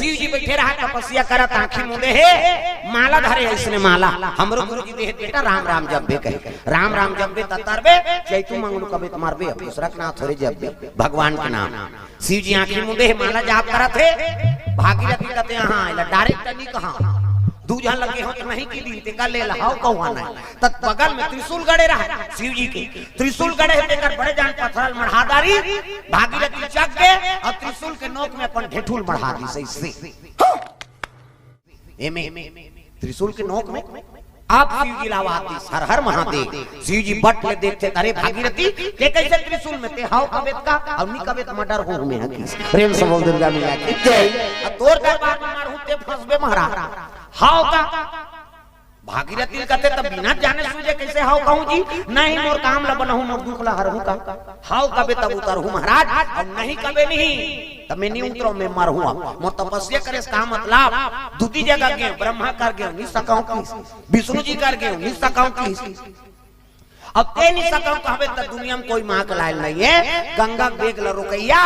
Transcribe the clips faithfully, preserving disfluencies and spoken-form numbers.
शिव जी बइठे रहा, तपस्या करत, आँखी मूंदे हे, माला धरे, अइसने माला। हमरो गुरु जी दे हे, बेटा, राम राम जपबे कहे। राम राम जपबे त तरबे, चैतू मंगलू कबे त मरबे, अब दूसरा के नाम थोरे जपबे, भगवान के नाम। शिव जी आँखी मूंदे हे, माला जाप करत हे, भागीरथी कथे, "हाँ, एला direct नइ कहा, दू झन लगे हो त नहीं किही, तेकर ले ला, हव कहूँ नहीं।" त बगल में त्रिशूल गड़े रहा शिव जी के, त्रिशूल गड़े हे, तेकर बड़े जान पथरा ल मढ़ा डारिस, भागीरथी जग गे अउ त्रिशूल के नोक में अपन ढेठू ल मढ़ा दिस, अइसे। एमे त्रिशूल के नोक में अब शिव जी ला आवाज दिस, "हर हर महादेव।" शिव जी बट ले देखथे, "अरे भागीरथी, तें कइसे त्रिशूल में, तें हव कबे त का, अउ नइ कबे त murder होहूँ मैं हा।" प्रेम से बोल दुर्गा मैया की जय। "अ तोर दरबार में मरहूँ, तें फंसबे महाराज, हव का?" भागीरथी ल कथे, "त बिना जाने सूझे कइसे हव कहूँ जी? नहीं, मोर काम ला बनाहूँ, मोर दुख ला हरहूँ का? हव कबे तब उतरहूँ महाराज, अउ नहीं कबे नहीं, त मैं नइ उतरँव, मैं मरहूँ। अब मोर तपस्या करे से का मतलब? दूती जगह गेंव, ब्रह्मा कर गेंव, नइ सकँव किहिस, विष्णु जी कर गेंव, नइ सकँव किहिस। अब तें नइ सकँव कहबे त दुनिया में कोई माँ के लायक नइ हे। गंगा के बेग ल रोकइया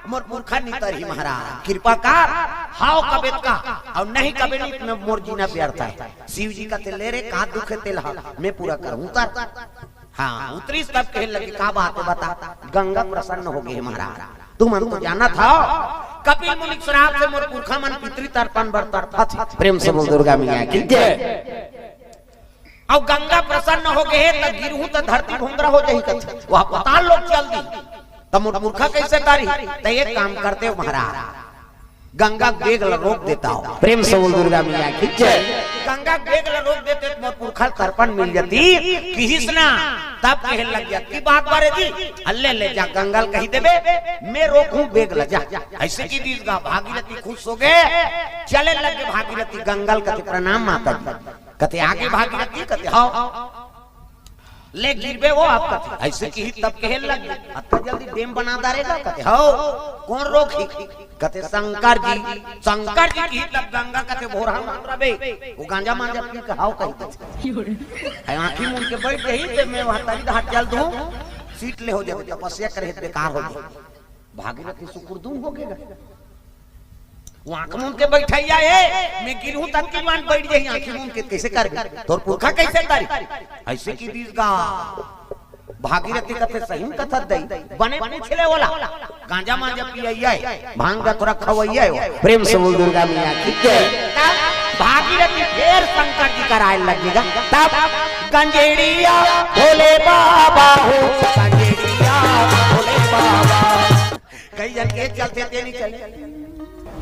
मोर पुरखा नइ तरही महाराज, कृपा कर, हव कबे त का, अउ नहीं कबे नहीं, त मोर जीना व्यर्थ हे।" शिव जी कथे, "ले रे, का दुख हे तेला, मैं पूरा करहूँ, उतर।" हाँ, उतरिस तब कहे लगे, "का बात हे बता?" "गंगा प्रसन्न हो गे हे महाराज, तुमन तो जानत हव, कपिल मुनि के श्राप से मोर पुरखा मन पितृ तर्पण बर तड़फत हे।" प्रेम से बोल दुर्गा मैया की जय। "अउ गंगा प्रसन्न हो गे हे, त गिरहूँ त धरती भोंगरा हो जाही," कथे, "वह पताल लोक चल दिही, त मोर पुरखा कइसे तरही? त एक काम करतेव महाराज, गंगा के बेग ल रोक देतेव।" प्रेम से बोल दुर्गा मैया की जय। "गंगा के बेग ल रोक देतेव त मोर पुरखा ल तर्पण मिल जातिस," किहिस ना। तब कहे लगे, "अतकी बात बारे जी, अल्ले ले जा, गंगा ल कहि देबे, मैं रोकहूँ बेग ल, जा।" अइसे कहि दिस गा, भागीरथी खुश हो गे, चले लगे भागीरथी, गंगा ल कथे, "प्रणाम माता जी।" कथे, "आ गे भागीरथी?" कथे, "हव।" "ले गिरबे ओ अब," कथे। अइसे किहिस तब कहे लगे, "अतका जल्दी dam बना डारे गा?" कथे, "हव।" "कोन रोकही?" कथे, "शंकर जी।" "शंकर जी?" किहिस तब गंगा कथे, "भोरहा मन रबे, ओ गांजा मांजा पी के हव," कहि कथे। "आँखी मूंद के बइठ जाही, त मैं वहाँ तरी डहर चल दूँ, सीट ले हो जाबे, तपस्या करे हे त बेकार हो जाही।" भागीरथी सुकुरदुम हो गे गा। "वो आँख मूंद के बइठइया हे, मैं गिरहूँ तब के मान बइठ जाही, आँखी मूंद के कइसे करबे? तोर पुरखा कइसे तरही?" अइसे कहि दिस गा। भागीरथी कथे, "सही में कथस दई, बने पूछ ले ओला, गांजा मांजा पियइया हे, भांग धतूरा खवइया हे।" प्रेम से बोल दुर्गा मैया की जय। तब भागीरथी फेर शंकर जी करा आए लगे गा। तब गंजेड़िया भोले बाबा हो, गंजेड़िया भोले बाबा। कई झन के चलथे ते नइ चले।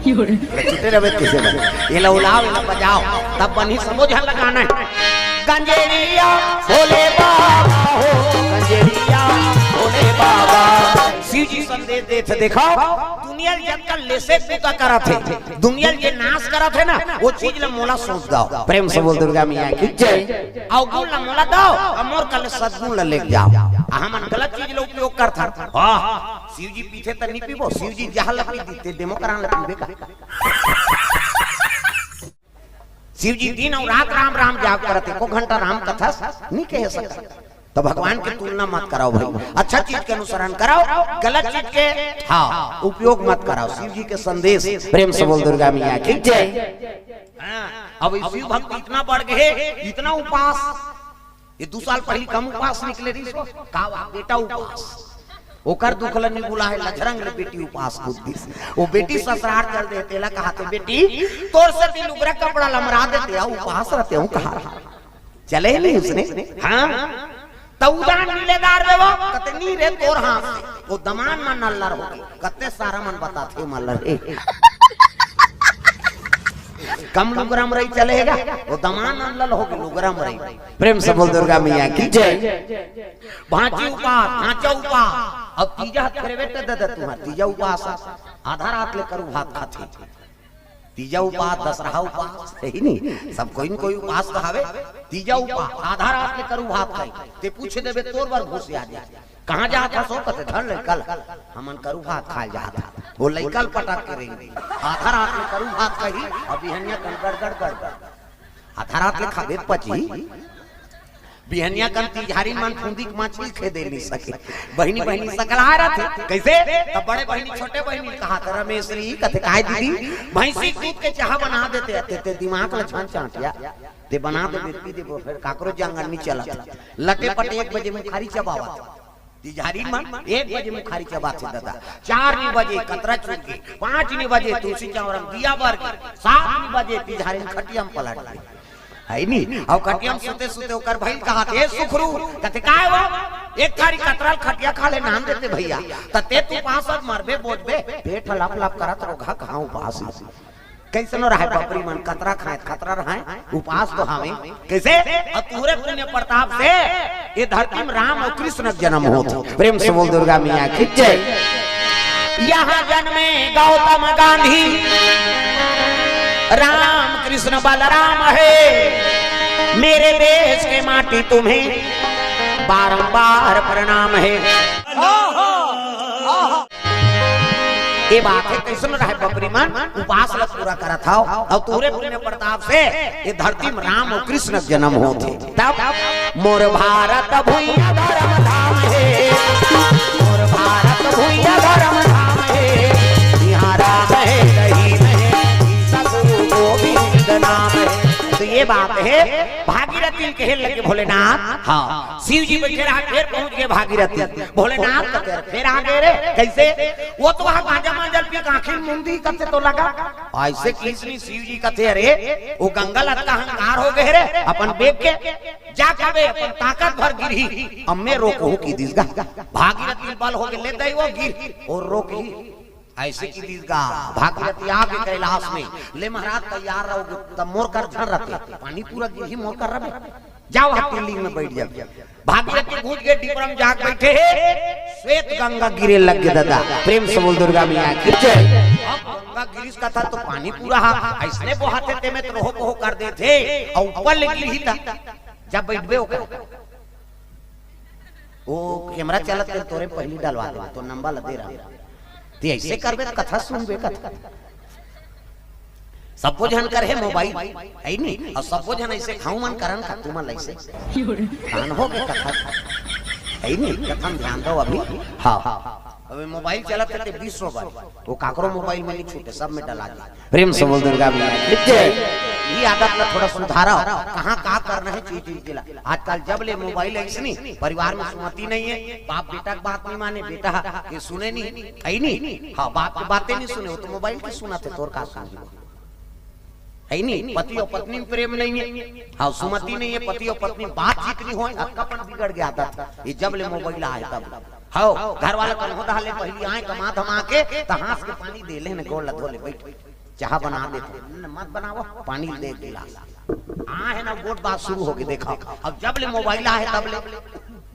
ले छुटे रहे कइसे बने? एला उलाव, एला बजाव, तब बनही, सबो झन लगाना हे। गंजेड़िया भोले बाबा हो, गंजेड़िया भोले बाबा। शिव जी संदेश देथे, देखव, दुनिया ल जतका लेसे पूता करत हे, दुनिया ल जे नाश करत हे ना, ओ चीज ल मोला सौंप दव। प्रेम से बोल दुर्गा मैया की जय। अवगुण ल मोला दव, अउ मोर करा ले सदगुण ल लेके जाव। हमन गलत चीज ल उपयोग करथन। हाँ, शिव जी पीथे त नइ पीबो, शिव जी जहर ल पी दिस ते डेमो करान ल पीबे का? शिव जी दिन अउ रात राम राम जाप करत हे, एको घंटा राम कथा नइ कहे सकत। त भगवान के तुलना मत करव भाई, अच्छा चीज के अनुसरण करव, गलत चीज के, हाँ, उपयोग मत करव। शिव जी के संदेश, प्रेम से बोल दुर्गा मैया की जय। हाँ, अब शिव भक्ति इतना बढ़ गे हे, इतना उपास, ये दू साल पहिली कम उपास निकले रहिस, का वा, बेटा उपास। ओकर दुख ल नइ भुलाय, लझरंग ले बेटी उपास कूद दिस। ओ बेटी ससुरार चल दे, तेला कहाथे, "बेटी, तोर सेती लुगरा कपड़ा लमरा देतेंव, उपास रहतेंव," कहा रहा। चले नइ उसने? हाँ। त उदान मिले दार देवो, कथे, "नइ रे, तोर हाथ से।" ओ दमांद मन नल्लर हो गे, कथे, "सारा मन बताथे मल्लर हे।" कम लुगरा म रही चलेगा, ओ दमांद नल्लर हो गे, लुगरा म रही। प्रेम से बोल दुर्गा मैया की जय। भांची उपास, भांचा उपास, अब तीजा ह फेरवेट दे दे तुंहर, तीजा उपास, आधा रात ले करू भात खाथे। तीजा उपास, दसरहा उपास, सही नहीं? सब कोई न कोई उपास तो हवे। तीजा उपास, आधा रात ले करू भात खाई, ते पूछ देबे तोर बर घुस आ जाए। "कहाँ जात हस ओ?" कथे, "धर लइका ल, हमन करू भात खाए जात हन।" ओ लइका ल पटक के रही, आधा रात ले करू भात खाही, अब बिहनिया कन गड़ गड़ गड़ गड़। आधा रात ले खाबे पची, बिहनिया कन तिजहारी मन फूंदी के मछली खेदे नइ सके। बहिनी बहिनी सकला रथे। कइसे? तब बड़े बहिनी छोटे बहिनी कहाथे, रमेसरी कथे, "काय दीदी, भैंसी के दूध के चाहा बना देते, ते, ते दिमाग ल झन चांटिया, ते बना दे, पी देबो, फेर काकरो जंगल नइ चलत।" लटे पटे एक बजे मुखारी चबावत। तिजहारी मन एक बजे मुखारी चबाथे ददा, चार नी बजे कतरा चुरगे, पांच नी बजे तुलसी चौरा म दिया बरगे, सात नी बजे तिजहारी खटिया म पलट गे। हइ नी? अउ खटिया म सुते सुते ओकर भइल कहाथे, "ए सुखरू," कथे, "काय हो? एक थारी कतरा ल खटिया खा ले नाम देते भइया, त ते तू पास अब मरबे बोजबे, पेट लप लप करत रोगहा कहाँ उपास ही।" कइसनो रहय बपरी मन, कतरा खाय, कतरा रहय, उपास तो हावे। कइसे? अउ तुहरे पुण्य प्रताप से ये धरती म राम अउ कृष्ण के जनम होत हे। प्रेम से बोल दुर्गा मैया की जय। यहाँ जन्मे गौतम गांधी, राम कृष्ण बलराम है, मेरे देश के माटी तुम्हें बारंबार प्रणाम है। ये बात हे, कइसन रहय बपरी मन, उपास ल पूरा करत हव, अउ तुहरे पुण्य प्रताप से ये धरती म राम अउ कृष्ण के जनम होत हे। तब मोर भारत भुइयां धर्म धाम हे, मोर भारत भुइयां धर्म धाम हे, इहाँ राम हे रहीम हे, सतगुरु गोविंद नाम हे। त ये बात हे, भागीरथी कहे लगे भोलेनाथ, हाँ, शिव जी बइठे रहय, फेर पहुंच गे भागीरथी। भोलेनाथ कथे, "फेर आ गे रे, कइसे?" "वो तो वहाँ गांजा मांजा ल पी के आँखी ल मूंद दिही कथे तो लगा।" अइसे किहिस नी, शिव जी कथे, "अरे, वो गंगा ल अतका अहंकार हो गे रे, अपन बेग के जा कबे, अपन ताकत भर गिरही, अम्मे रोकहूं," कहि दिस गा। भागीरथी ल बल हो गे, ले दई वो गिरही, वो रोकही। अइसे कहि दिस गा, भागीरथी आ गे कैलाश में, "ले महाराज तैयार रहो, तब मोर कर झन रथे, पानी पूरा गिरही मोर कर रबे, जाओ हाथी लिंग में बइठ जाओ।" भागीरथी घुस गे, डिपरा म जाके बइठे हे, श्वेत गंगा गिरे लग गे ददा। प्रेम से बोल दुर्गा मैया की जय। अब गंगा गिरिस कथा तो पानी पूरा हा, अइसने बोहाथे तेमे तो रोहो पोहो कर देथे, अउ ऊपर ले गिरही त जब बइठबे ओकर वो कैमरा चलत हे, तोरे पहिली डलवा दे, तो नंबर ल दे रहा। ते अइसे करबे त कथा सुनबे कथा। सब्बो झन कर हे मोबाइल, हइ नी? अउ सब्बो झन अइसे खाऊ मन करन का तुमन अइसे? कान हो गे कथा, हइ नी? कथा म ध्यान दो अभी। हाँ, हाँ। अबे मोबाइल चलत हे ते बीस सौ बार, वो काकरो मोबाइल में नइ छूटे, सब में डला दे। प्रेम से बोल दुर्गा मैया की जय। ये आदत ला थोड़ा सुधारा, कहाँ का करना हे चीज चीज ला। आजकल जब ले मोबाइल अइस नी, परिवार में सुमति नइ हे, बाप बेटा के बात नइ माने, बेटा के सुने नी, हइ नी? हाँ, बाप के बातें नइ सुने, वो तो मोबाइल के सुनथे, तोर का सुनही? हइ नी? पति अउ पत्नी में प्रेम नइ हे, हाँ, सुमति नइ हे, पति अउ पत्नी बातचीत नइ होय, अतका पन बिगड़ गे आदत। ये जब ले मोबाइल आय तब। हव, घर वाला कन्हो डहर ले पहिली आय कमा धमा के, त हाँस के पानी दे ले न गोड़ ल धो ले बइठ। चाहा बना देथे, न मत बनावव, पानी दे गिलास। आहे न गोठ बात सुरू होगे, देखव। अब जब ले मोबाइल आहे तब ले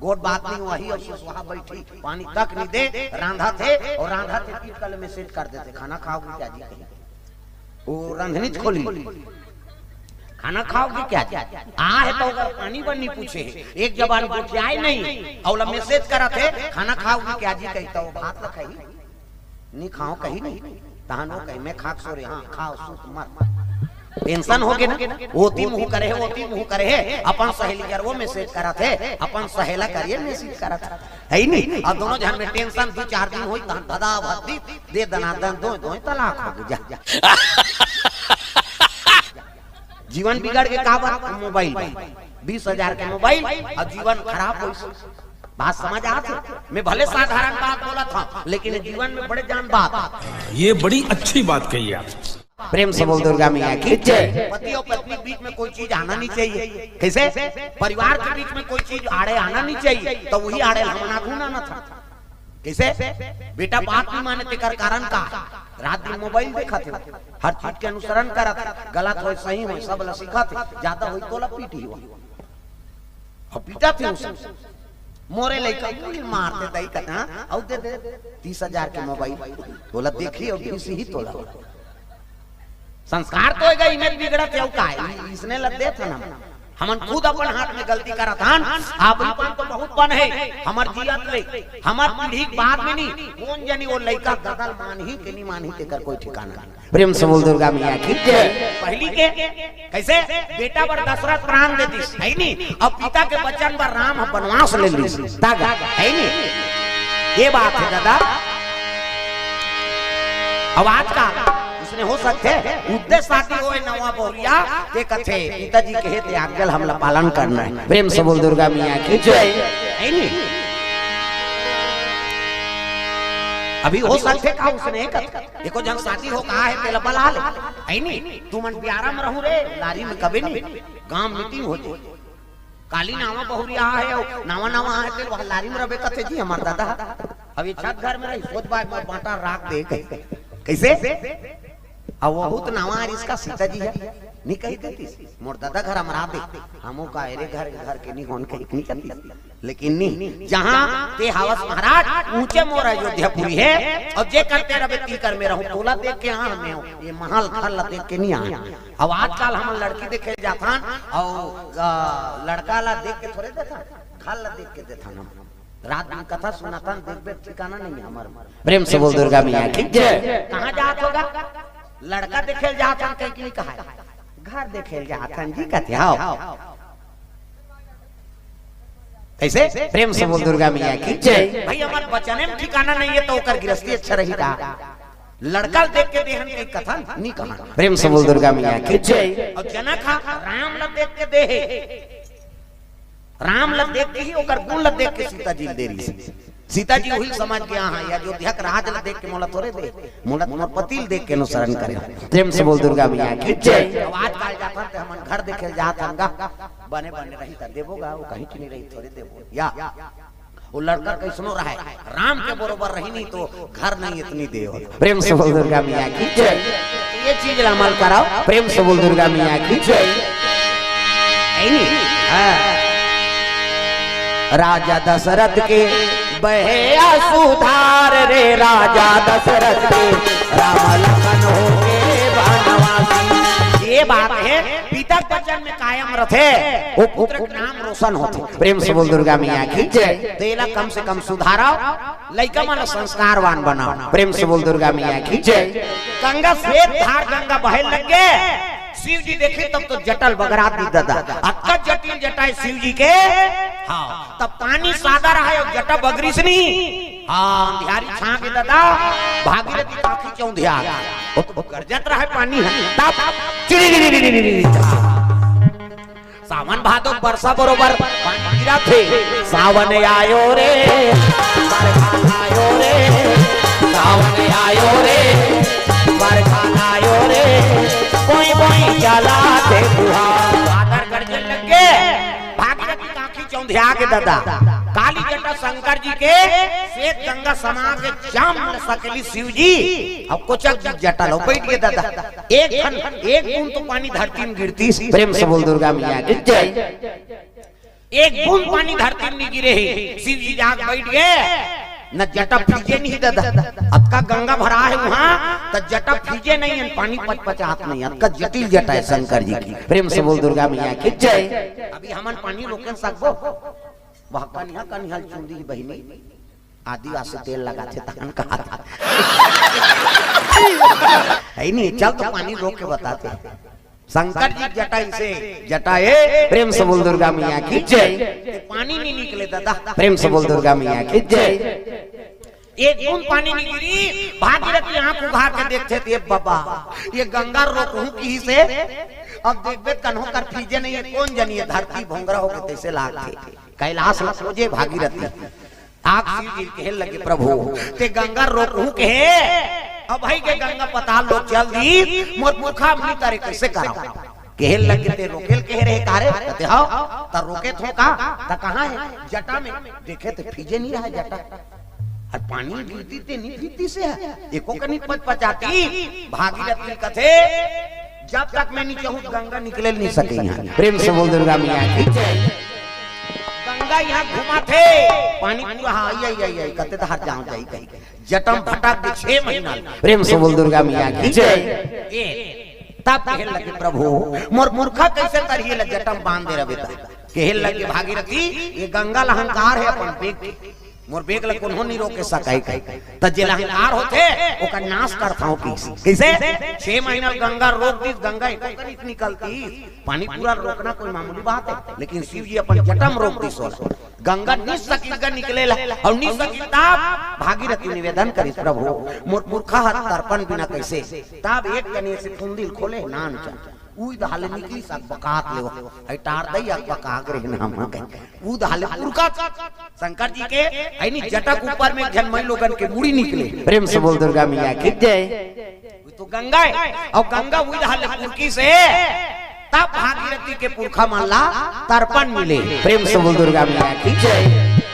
गोठ बात नइ होही, अउ सुसुहा बइठी, पानी तक नइ दे, रांधथे, अउ रांधथे त कल मैसेज कर देथे, "खाना खाओगे क्या जी?" कही। वो रंधनीच खोली, "खाना खाओगे क्या जी?" आहे त ओकर पानी बर नइ पूछे हे, एक जबान गोठियाय नइ, अउ ओला मैसेज करत हे, "खाना खाओगे क्या जी?" कही, त वो भात ल खाही। "नइ खाव," कही नी। तहन वो कही, "मैं खा के सो रही, हाँ, खाव, सूत मर।" टेंशन होगे ना, ओती मुंह करे हे, ओती मुंह करे हे, अपन सहेली कर वो मैसेज करत हे, अपन सहेला कर ये मैसेज करत हे, हइ नी? अउ दोनों झन में टेंशन, दू चार दिन होही, तहन भदा भदी, दे दना दन, दोय दोय तलाक होगे, जा। जीवन बिगड़ गे काबर? मोबाइल बर। बीस हजार के मोबाइल अउ जीवन खराब होइस। बात समझ आत हे? मैं भले साधारण बात बोलत हंव, लेकिन जीवन में बड़े जान बात। ये बड़ी अच्छी बात कही आप। प्रेम से बोल दुर्गा मैया की जय। पति अउ पत्नी के बीच में कोई चीज आना नइ चाहिए। कइसे? परिवार के बीच में कोई चीज आड़े आना नइ चाहिए, त वही आड़े हमन आघू आनथन। कइसे? बेटा बात नइ माने, तेकर कारण का? रात दिन मोबाइल देखत हे, हर चीज के अनुसरण करत हे, गलत होय सही होय सब ल सीखत हे, जादा होही तोला पीटही। अउ पीटत हे उसे, मोरे लइका उंगली मारथे दई कतना, अउ दे दे तीस हजार के मोबाइल, तोला देखही अउ घिसही तोला। संस्कार तो होय गा, इमेज बिगड़त हे, अउ काय? इसने ल देथन हम। हमन खुद अपन हाथ में गलती करत हन। आप लोगन तो बहुत बन हे, हमर जियत ले, हमर पीढ़ी के बाद में नहीं, कोन जनी वो लइका ददा ल मानही के नहीं मानही, तेकर कोई ठिकाना नहीं। प्रेम से बोल दुर्गा मैया की जय। पहली के कैसे बेटा बर दशरथ प्राण दे दिस, है नी? अब पिता के वचन बर राम ह बनवास ले लिस, तागा, है नी? ये बात है दादा। अब आजकल उसने हो सकथे, उद्देश्य शादी होए नवा बहुरिया, ते कथे, पिताजी कहे ते आज्ञा ल हमला पालन करना है। प्रेम से बोल दुर्गा मैया की जय। है नी? अभी हो सकथे का उसने कथे, देखो जन शादी हो कहा है, तेला बला ले, है नी? तुमन प्यारा में रहू रे, लारी में कबे नी, गांव मीटिंग हो जाए। काली नावा बहुरिया हे, अउ नावा नावा हे, तेल वह लारी में रबे कथे जी, हमार दादा। अब ये छत घर में रही, सोच बाय, मैं बांटा राख दे कही। कैसे? अब वहू तो नावा आ इसका सीता जी है, नहीं कही देती। मोर दादा घर हमरा दे, हमो का एरे घर, घर के नहीं होन कही, नहीं करती। लेकिन नहीं, जहां ते हावस महाराज, ऊंचे मोर अयोध्यापुरी है, और जे करते रबे ती कर में रहूं, तोला देख के हाँ, मैं ये महल घर ला देख के नहीं आए। अब आजकल हम लड़की देखे जाथन, और, आ, लड़का ला देख के थोड़े देथन, घर ला देख के देथन हम। रात दिन कथा सुनाथन, देखबे ठिकाना नहीं हमर। प्रेम से बोल दुर्गा मैया की जय। कहाँ जात होगा? लड़का देखे जाथन, कहीं की नहीं कहा, घर देखे जाथन जी, कथे आओ। कैसे? प्रेम से बोल दुर्गा मैया की जय। भाई, हमार बचने में ठिकाना नहीं है, तो ओकर गृहस्थी अच्छा रही का? लड़का देख के देहन के कथन नहीं कहा। प्रेम से बोल दुर्गा मैया की जय। और जनक हा राम ला देख के देहे, राम ला देख के ही ओकर गुण ला देख के सीता जी दे रही। सीता जी वही समझ गया, हाँ, ये अयोध्या के राज ला देख के मोला थोड़े दे, मोला मोर पति ला देख के अनुसरण करे। प्रेम से बोल दुर्गा मैया की जय। अब आजकल जाथन ते हमन घर देखे जात हन गा, बने बने रही त देबो गा, वो कहीं की नहीं रही, थोड़े देबो या। वो लड़का कैसनो रहे, राम के बरोबर रही नहीं तो घर नहीं इतनी दे हो। प्रेम से बोल दुर्गा मैया की जय। ये चीज ला अमल कराओ। प्रेम से बोल दुर्गा मैया की जय। है नहीं? हाँ। राजा दशरथ के बहे सुधार रे, राजा दशरथ के राम लखन हो के बनवासी। ये बात है, पिता के वचन में कायम रथे, वो पुत्र के नाम रोशन होथे। प्रेम से बोल दुर्गा मैया की जय। तेला कम से कम सुधारो, लइका मन ला संस्कारवान बनाओ। प्रेम से बोल दुर्गा मैया की जय। गंगा श्वेत धार गंगा बहे लग गे। शिव जी देखे तब तो जटा ल बगरा दी दादा। अतका जटिल जटा हे शिव जी के। हाँ, तब पानी सादा रहा है और जटा बगरिस नहीं। हाँ, अंधियारी छा के दादा, भागीरथी काखी चौंधिया। वो तो गरजत रहा है पानी है। तब चिड़ी सावन भादो बरसा बरोबर पानी गिरत हे। सावन आयो रे, बरखा आयो रे, सावन आयो रे, बरखा आयो रे, कोई कोई चला थे बुहा। बादर गरजन लग गे, भागीरथी काखी चौंधिया के दादा। काली जटा शंकर जी के, श्वेत गंगा समा के जाम सकली शिव जी। अब कोचक जी जटा लो बैठ गे दादा। एक ठन, एक बूंद तो पानी धरती में गिरतिस। प्रेम से बोल दुर्गा मैया की जय। एक बूंद पानी धरती में नहीं गिरे हे, शिव जी जाग बैठ गे, न जटा फीजे नहीं दादा। अतका गंगा भरा है वहां, त जटा फीजे नहीं है, पानी पचपचात नहीं, अतका जटिल जटा है शंकर जी की। प्रेम से बोल दुर्गा मैया की जय। अभी हमन पानी रोके सकबो? वह कनिहा कनिहा चुंदी बहिनी। आदिवासी तेल लगाथे तहन कहा था। है नहीं, चल तो पानी रोक के बताते। शंकर जी जटा इसे जटा है। प्रेम से बोल दुर्गा मैया की जय। पानी नहीं निकले दादा। प्रेम से बोल दुर्गा मैया की जय। एक बूंद पानी नहीं गिरी। भागीरथी आंख उघार के देखथे ते बाबा, ये गंगा रोकहूं किहिसे। अब देखबे कन्हो कर फीजे नहीं है, कोन जनी ये धरती भोंगरा होके तैसे लागथे। कैलाश ला खोजे भागीरथी। आग शिव जी कहे लगे, प्रभु, ते गंगा रोकहूं कहे, अब भाई के गंगा पताल लोग चल दी, मोर पुरखा अपनी तारे कैसे कराओ? कहे लगे, ते रोकेल कहे रहे कारे? कहते, "हाव।" त रोके थो का? त कहाँ है? जटा में। देखे ते फीजे नहीं रहा जटा। और पानी गिरती ते नहीं फीती से है। एको कनी पचपचाती। भागीरथी कथे, "जब तक मैं नहीं चाहूँ, गंगा निकले नहीं सके यहाँ।" प्रेम से बोल दुर्गा मैया की जय। गंगा यहाँ घुमाथे, पानी पूरा, हाँ, आई, आई, आई, आई, कते तो हर जाओ जाई कहीं। जटा म भटक दे छह महीना ले। प्रेम से बोल दुर्गा मैया की जय। ए, तब कहे लगे, "प्रभु, मोर पुरखा कइसे तरही, एला जटा म बांध दे रबे त।" कहे लगे भागीरथी, "ये गंगा ल अहंकार हे अपन बेग के, मोर बेग ल कोनो नी रोके सकय कहि।" त जेला अहंकार होथे, ओकर नाश करथंव कहिस। कइसे? छह महीना ल गंगा रोक दिस, गंगा एको कनिक निकलतिस। पानी पूरा रोकना कोई मामूली बात हे, लेकिन शिव जी अपन जटा म रोक दिस ओला। गंगा निस्सकिस गा निकले ला, अउ निस्सकिस तब भागीरथी निवेदन करिस, "प्रभु, मोर पुरखा ह तरपन बिना कइसे?" तब एक कनी से फुंदी ल खोले, नान चल। उही दहा ले निकलिस अकबकात ले, अइ टार दई अकबका गे रहे नाम के। उही दहा ले पुरखा शंकर जी के, अइ नी, जटा के ऊपर में एक झन मई लोगन के मुड़ी निकले। प्रेम से बोल दुर्गा मैया की जय। वो तो गंगा हे, अउ गंगा उही दहा ले पुरखिस हे, तब भागीरथी के पुरखा मन ला तरपन मिले। प्रेम से बोल दुर्गा मैया की जय।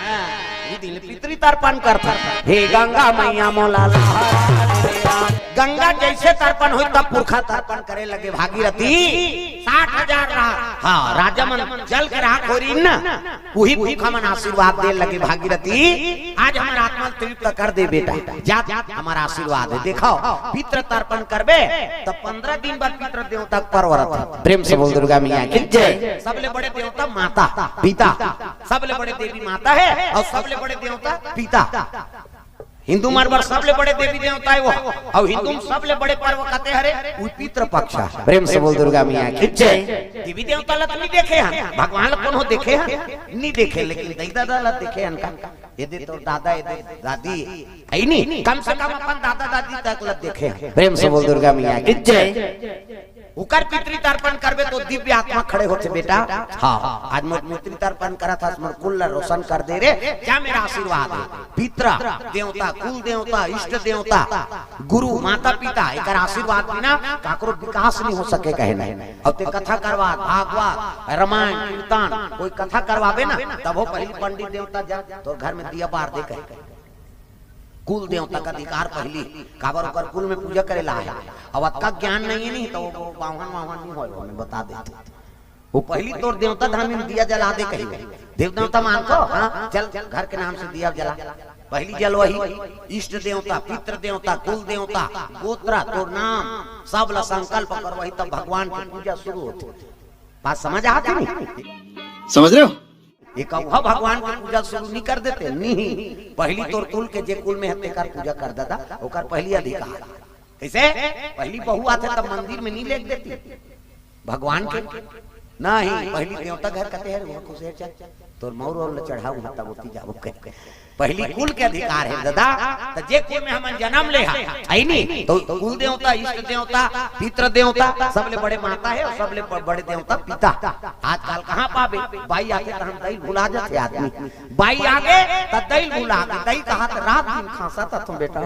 हाँ, उही दिन ले पितृ तर्पण करथन। हे गंगा मैया मोला लहरा दे राम। गंगा जइसे तरपन होय, तब पुरखा तरपन करे लगे भागीरथी। साठ हजार रा-, हाँ, राजा मन जल के राख हो रहिन ना, उही पुरखा मन आशीर्वाद दे लगे भागीरथी, "आज हमर आत्मा ल तृप्त कर दे बेटा, जा, हमर आशीर्वाद हे।" देखव, पितृ तर्पण करबे, त पंद्रह दिन बाद पितृ देवता के पर्व रथे। प्रेम से बोल दुर्गा मैया की जय। सबले बड़े देवता माता, पिता, सबले बड़े देवी माता हे, अउ सबले बड़े देवता पिता। हिंदू मन बर सबले बड़े देवी देवता हे वो, अउ हिंदू म सबले बड़े पर्व कते हरे, वो पितृ पक्ष हे। प्रेम से बोल दुर्गा मैया की जय। देवी देवता ला तो नी देखे हन, भगवान ला कोनो देखे हन, नी देखे, लेकिन दई ददा ला देखे हन का? ये दे तोर दादा, ये दे दादी, हे नी? कम से कम अपन दादा दादी तक ला देखे हन। प्रेम से बोल दुर्गा मैया की जय। ओकर पितृ तर्पण करबे तो दिव्य आत्मा खड़े होथे बेटा। हाँ, आज मोर पितृ तर्पण करत हस, मोर कुल ला रोशन कर दे रे, जा मेरा आशीर्वाद हे। पितृ देवता, कुल देवता, इष्ट देवता, गुरु, माता पिता, एकर आशीर्वाद बिना काकरो विकास नी हो सके कहे नहीं। अउ ते कथा करवा, भागवत, रामायण, कीर्तन, कोई कथा करवाबे ना, तभो पहिली पंडित देवता जा, तोर घर में दिया बार दे कहे। कुल देवता के अधिकार पहिली, काबर ओकर कुल में पूजा करे ला हे। अब अतका ज्ञान नहीं हे, नहीं तो वो बावन वावन नहीं होय, मैं बता देते। वो पहिली तोर देवता धामी में दिया जला दे कही। देव देवता मानथो, हाँ, चल, चल, घर के नाम से दिया जला। पहिली जलवही, इष्ट देवता, पितृ देवता, कुल देवता, गोत्र, तोर नाम, सब ला संकल्प करवही, तब भगवान की पूजा शुरू होथे। बात समझ आत हे नहीं? समझ रहे हो? एक अउहा भगवान के पूजा शुरू नहीं कर देते, नहीं। पहिली तोर कुल के जे कुल में हे, तेकर पूजा कर ददा, ओकर पहिली अधिकार। कइसे? पहिली बहू आथे तब मंदिर में नहीं लेग देती भगवान के? नहीं, पहिली देवता घर कते हरे, वो खुसेर चल, तोर मउर और ल चढ़ाऊ, तब ओती जाबो कहे। पहिली कुल के अधिकार हे ददा, त जे कुल में हमन जन्म ले हा, हे नी? तो कुल देवता, इष्ट देवता, पितृ देवता, सबले बड़े माता हे अउ सबले ब-, बड़े देवता पिता। आजकल कहाँ पाबे? बाई आथे त हम दई भुला जाथे आदमी। बाई आगे त दई भुला के, दई कहा त रात दिन खांसत हथों बेटा।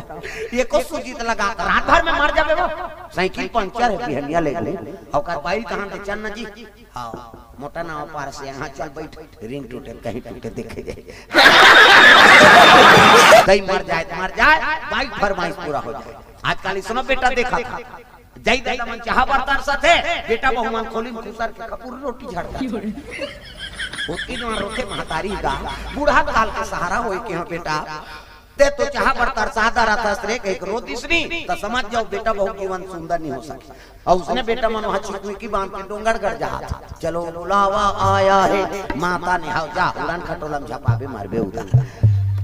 एको सूजी त लगा त रात भर में मर जाबे वो। साइकिल पंचर हे, बिहनिया ले ले। ओकर बाई कहा त चल न जी, हाँ, मोटा नाव पार से यहाँ चल बैठ, रिंग टूटे कहीं टूटे देखे जाए। कहीं मर जाए त मर जाए, बाई फरमाइश पूरा हो जाए। आजकल इसनो बेटा देखा था, जाई दादा मन चाहा बर तरसत हे, बेटा बहू मन खोली में खुसर के कपूर रोटी झड़का। ओती नवा रोथे महतारी गा, बूढ़ा काल के सहारा होए के हो बेटा। ते तो चाहा बर तरसा डरत हस रे, कहिके रो दिस नी, त समझ जाओ बेटा बहू जीवन सुंदर नहीं हो सके। अउ उसने बेटा मन वहाँ चिकमिकी बांध के डोंगरगढ़ जात। चलो बुलावा आया है, माता ने हाव जा, उड़न खटोला में झपाबे मरबे उदा।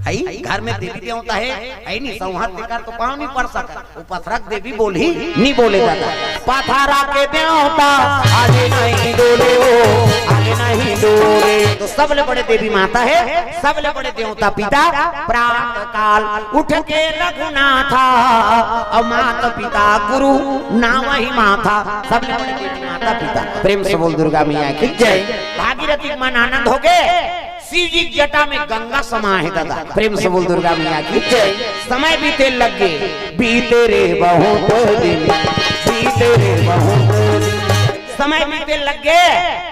हई, घर में देवी देवता हे, हई नी, संहार तेकर तो पाँव नहीं पड़ सकत। वो पथरा के देवी बोलही, नहीं बोले दादा। पथरा के देवता, आगे नहीं डोले हो, आगे नहीं डोले। तो सबले बड़े देवी माता हे, सबले बड़े देवता पिता, प्रातः काल उठ के रघुनाथा, अउ माता पिता गुरु नावहि माथा, सबले बड़े देवी माता पिता। प्रेम से बोल दुर्गा मैया की जय। भागीरथी के मन आनंद होगे, शिव जी के जटा में गंगा समा हे दादा। प्रेम से बोल दुर्गा मैया की जय। समय बीते लगे, बीते रे बहुत दिन, बीते रे बहुत दिन। समय बीते लगे,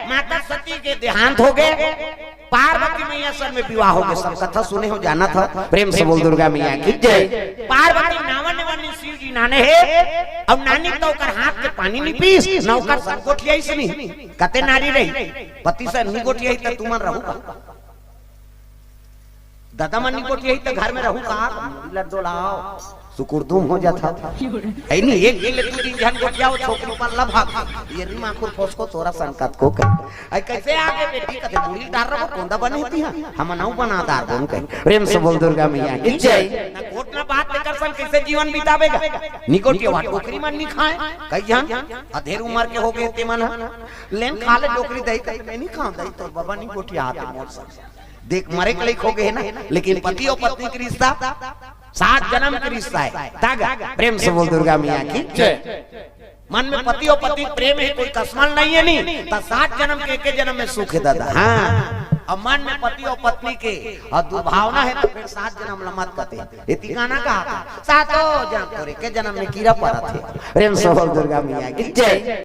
माता सती के देहांत होगे, पार्वती मैया सन में विवाह होगे। सब कथा सुने हो, जानत हो। प्रेम से बोल दुर्गा मैया की जय। पार्वती नावन नावन शिव जी नाने हे, अउ नानी तो ओकर हाथ के पानी नहीं पीस, न ओकर सन गोठियाइस नहीं। कते नारी रही, पति से नहीं गोठियाई त तुमन रहू का? दादा मन नहीं गोठियाई त घर में रहू का? मुड़ी ला डोलाओ। सुकुरदुम हो जाता। ऐ नहीं, एक दिन ले दू दिन झन गोठियाओ, छोकरी पल्ला भाग। ये री माखुर फोसको तोरा संकत को कर। ऐ कैसे आगे बेटी कथे मुड़ी डार रहो, कोंदा बने थी, हम नाऊ बना दार बोन कहे। प्रेम से बोल दुर्गा मैया की जय। ना गोठ ना बात लेकर सन कैसे जीवन बितावेगा? निकोटिया वाट टोकरी मन नहीं खाए। कई झन अधेर उम्र के हो गए ते मन ह। लेन खा ले डोकरी दही कहे, मैं नहीं खाऊं दही, तोर बाबा नहीं गोठिया आते मोर संग। देख, मरे के लइक हो गए ना, लेकिन पति और पत्नी के रिश्ता सात जन्म के रिश्ता है। तागा, प्रेम से बोल दुर्गा मैया की जय। मन में पति और पत्नी प्रेम है, कोई कसमल नहीं है, नहीं तो सात जन्म के एक जन्म में सुख है दादा। हाँ, और मन में पति और पत्नी के और दुर्भावना है तो फिर सात जन्म ला मत कते। ये ठिकाना कहा था, सातों जन्म तोरे के जन्म में कीड़ा पड़ा थे। प्रेम से बोल दुर्गा मैया की जय।